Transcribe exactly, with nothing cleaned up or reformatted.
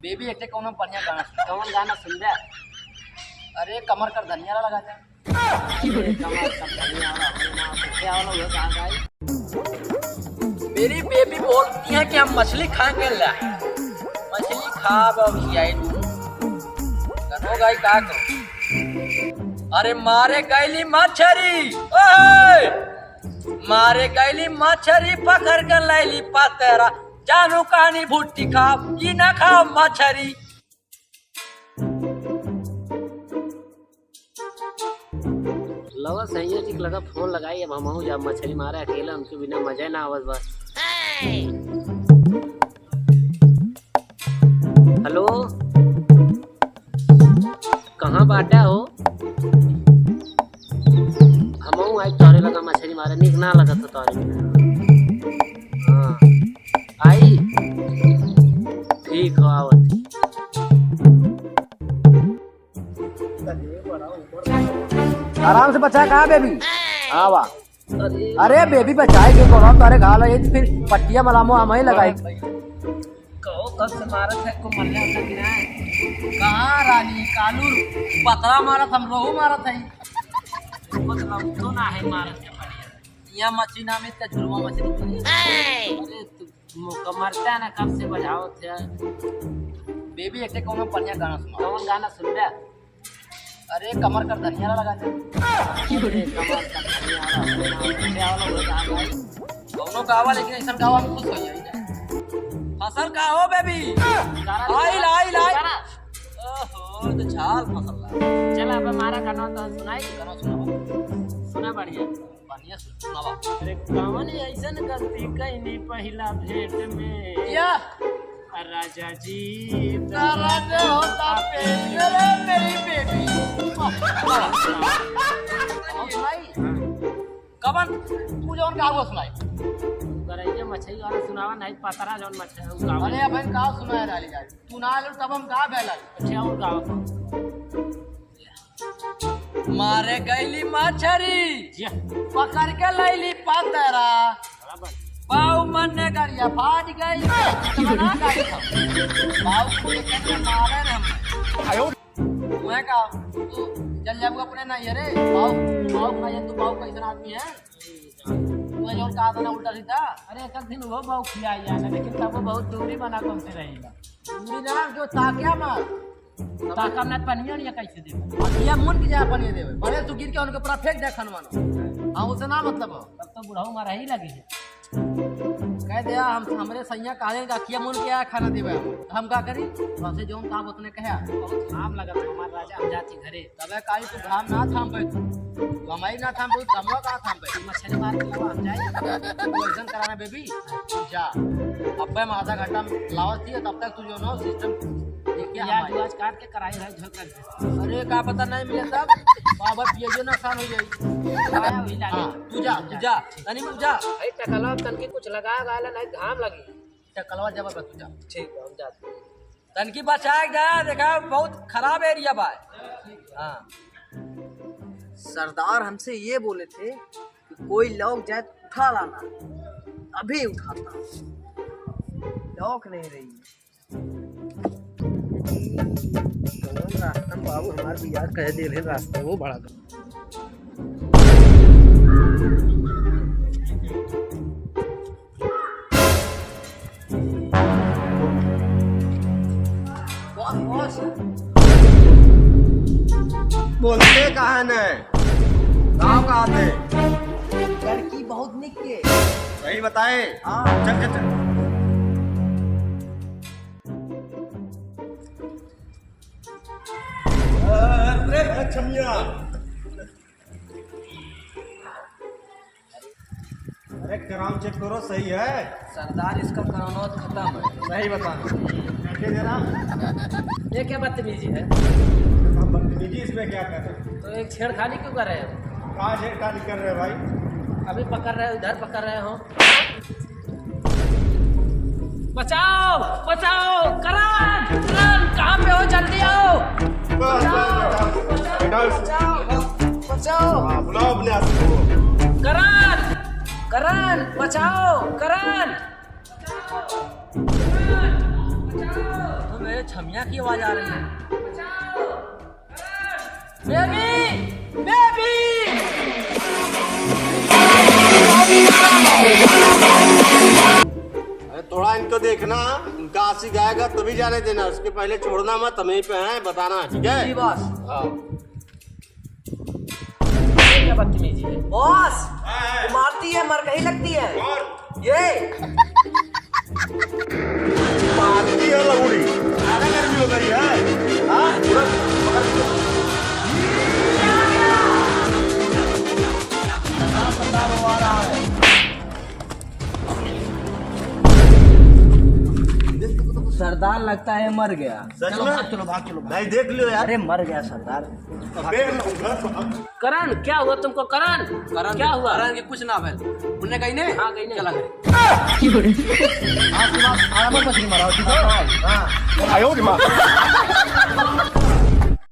बेबी, एक ठे कौनो बढ़िया गाना सुन। कौन गाना सुनबे? अरे, कमर कर धनिया वाला लगा दे। अरे, कमर कर धनिया वाला, हमरे नाम से क्या वाला हुआ, कहाँ गाई? मेरी बेबी बोलती है कि हम मछली खाएंगे, ला। मछली खाब अब खियाई तू। गनो गाई का करो? अरे, मारे गईली मछरी, ओए! मारे गईली मछरी, पकड़ के लैली पतरा। जानू कहानी भुट्टी खाब, ई ना खाब मछरी। लवा सैया जी के लगा फोन लगाई, अब हमहू जाब मछरी मारे अकेला, उनके बिना मजा ना आवत बा। हेलो, कहाँ बाटा हो? हमहू आई तोहरे लगा मछरी मारे, निक ना लगत हो तोहरे बिना। हाँ, आई। ठीक हो, आवत ही। आराम से बच्चा, कहाँ बेबी? हाँ, वाह। अरे बेबी, बचाए के बोला, तारे घाल है, फिर पट्टिया मलामो हम ही लगाई। कहो, कब से मारत है, को मरने वाला कि ना? कहाँ रानी, कालू पतरा मारत, हम रोहू मारत है। मतलब, तो ना है मारत के पड़िया। यहाँ मछली ना मिलता, झुरवा मछली मिली। अरे, तू मौका मरता है ना, कब से बजावत है। बेबी, एक ठे कौनो बढ़िया गाना सुना। कौन गाना सुनबे? अरे, कमर कर धनिया वाला लगा दे। अरे, कमर कर धनिया वाला, अपने नाम से क्या वाला हो रहा भाई? कौनो गावा, लेकिन ऐसा गावा में खुश हो जाइए। फसल का हो बेबी? आइल, आइल, आइल। ओहो, तो झाल फसल ला। चल, अब हमारा गाना तो सुनाई। गाना सुनाओ। सुना बढ़िया। बढ़िया से सुनावा। अरे कवन ऐसन गलती कइनी पहिला भेंट में? या। आ राजा जी दर्द होता पेट में, रे मेरी बेबी। सुनाई। कवन तू जौन गावा सुनाई। करे ये मछली वाला सुनावा, नहीं पतरा जौन मछली गावा। अरे अब हम का सुनाए डाली जाए? तू ना आलू तब हम का भेला? अच्छा और गावा। मारे गईली मछरी, जिया। पकड़ के लैली पतरा। बराबर। बाऊ मन्ने गरिया फाट गई, बना गई हम। बाऊ को लेकर के मारे न हम। आयो। मैं का, तू चल जाबू अपने ना ये रे, बाऊ, बाऊ का ये तू बाऊ कैसन आदमी है? तू जौन कहा था ना उल्टा सीधा। अरे एक दिन वो बाऊ खिया यार, लेकिन तब वो बहुत दूरी बना तुमसे रही। दूरी ना, जो ताकिया मार। ताकब ना, पनिया उनिया कैसे देबे? अखिया मुन के जा पनिया देबे। बड़े तू गिर के उनके पूरा फेंक दे खनवा ना। हाँ, उसे ना मतलब हो। तब तो बुढ़ऊ मरही लगी है। कह दे, हम, हमरे सैया कहले कि अखिया मुन के आया खाना देबे। हम का करी? तो हमसे जौन काम उतने कहे। बहुत घाम लगत है हमार राजा, हम जाती घरे। तबे काई तू घाम ना थाम पे तू। कमाई ना थाम पे, घामवा का थाम पे। मछली मार के लावा, हम जाए। तू ऐसन कराना बेबी, जा। अब्बे हम आधा घंटा में लावत ही, तब तक तू जो ना सिस्टम देख के या हम आए। आज काट के कराई है, झोंक रख दे। अरे, का पता नहीं मिले तब? बाबा पिए जो नुकसान हो जाई। आया वही लागे। हाँ, तू जा, तू जा। तनी तू जा। भाई, टकला तनकी कुछ लगा गाला, नहीं घाम लगी। टकलवा जबर बा, तू जा। ठीक बा, हम जाते हैं। तनकी बचाए के जाए, देखा बहुत खराब एरिया बा। हाँ। सरदार हमसे ये बोले थे कि कोई लौक जाए तो उठा लाना, अभी उठाता। लौक नहीं रही। कौन रास्ता में बाबू हमार बियाह कह दे रहे, रास्ता वो बड़ा। बोलते कहाँ न? गाँव कहाँ थे? लड़की बहुत निक के। सही बताए। हाँ। चल, चल, चल। अरे, छमिया। अरे, कराम चेक करो, सही है। सरदार, इसका कराना खत्म है। नहीं बताना। कैसे देना? ये क्या बदतमीजी है? अब बदतमीजी इसमें क्या कर रहे हो? तो एक छेड़खानी क्यों कर रहे हो? कहाँ छेड़खानी कर रहे हो भाई? अभी पकड़ रहे हो, इधर पकड़ रहे हो। बचाओ, बचाओ, करण, करण, कहाँ पे हो? जल्दी आओ। बस, बस, बचाओ, बेटा। बचाओ, बेटा, बचाओ, बचाओ। हाँ, बुलाओ अपने आदमी को। करण, करण, बचाओ, करण। बचाओ, करण, बचाओ। अबे छमिया की आवाज आ रही है। बेबी, बेबी। अरे, थोड़ा इनको देखना, इनका आशिक आएगा तभी जाने देना, उसके पहले छोड़ना मत। हम यहीं पे हैं, बताना, ठीक है? जी बॉस। हाँ। ये क्या बदतमीजी है? बॉस, हाँ, हाँ। ये मारती है, मर गई लगती है। कौन? ये। मारती है लंगड़ी। ज्यादा गर्मी हो गई है। हाँ, पूरा पकड़ लो। सरदार लगता है मर गया। सच चलो में? भाग, चलो, भाग, चलो, भाग। नहीं, देख लियो यार। अरे, मर गया सरदार। अबे, करण, क्या हुआ तुमको करण? करण, क्या हुआ? करण के कुछ ना भइल। उन्ने कहीं ने? हाँ, कहीं ने। चला गए। आज के बाद आराम से मछली मारा, ठीक है? हाँ। आयो रे माँ।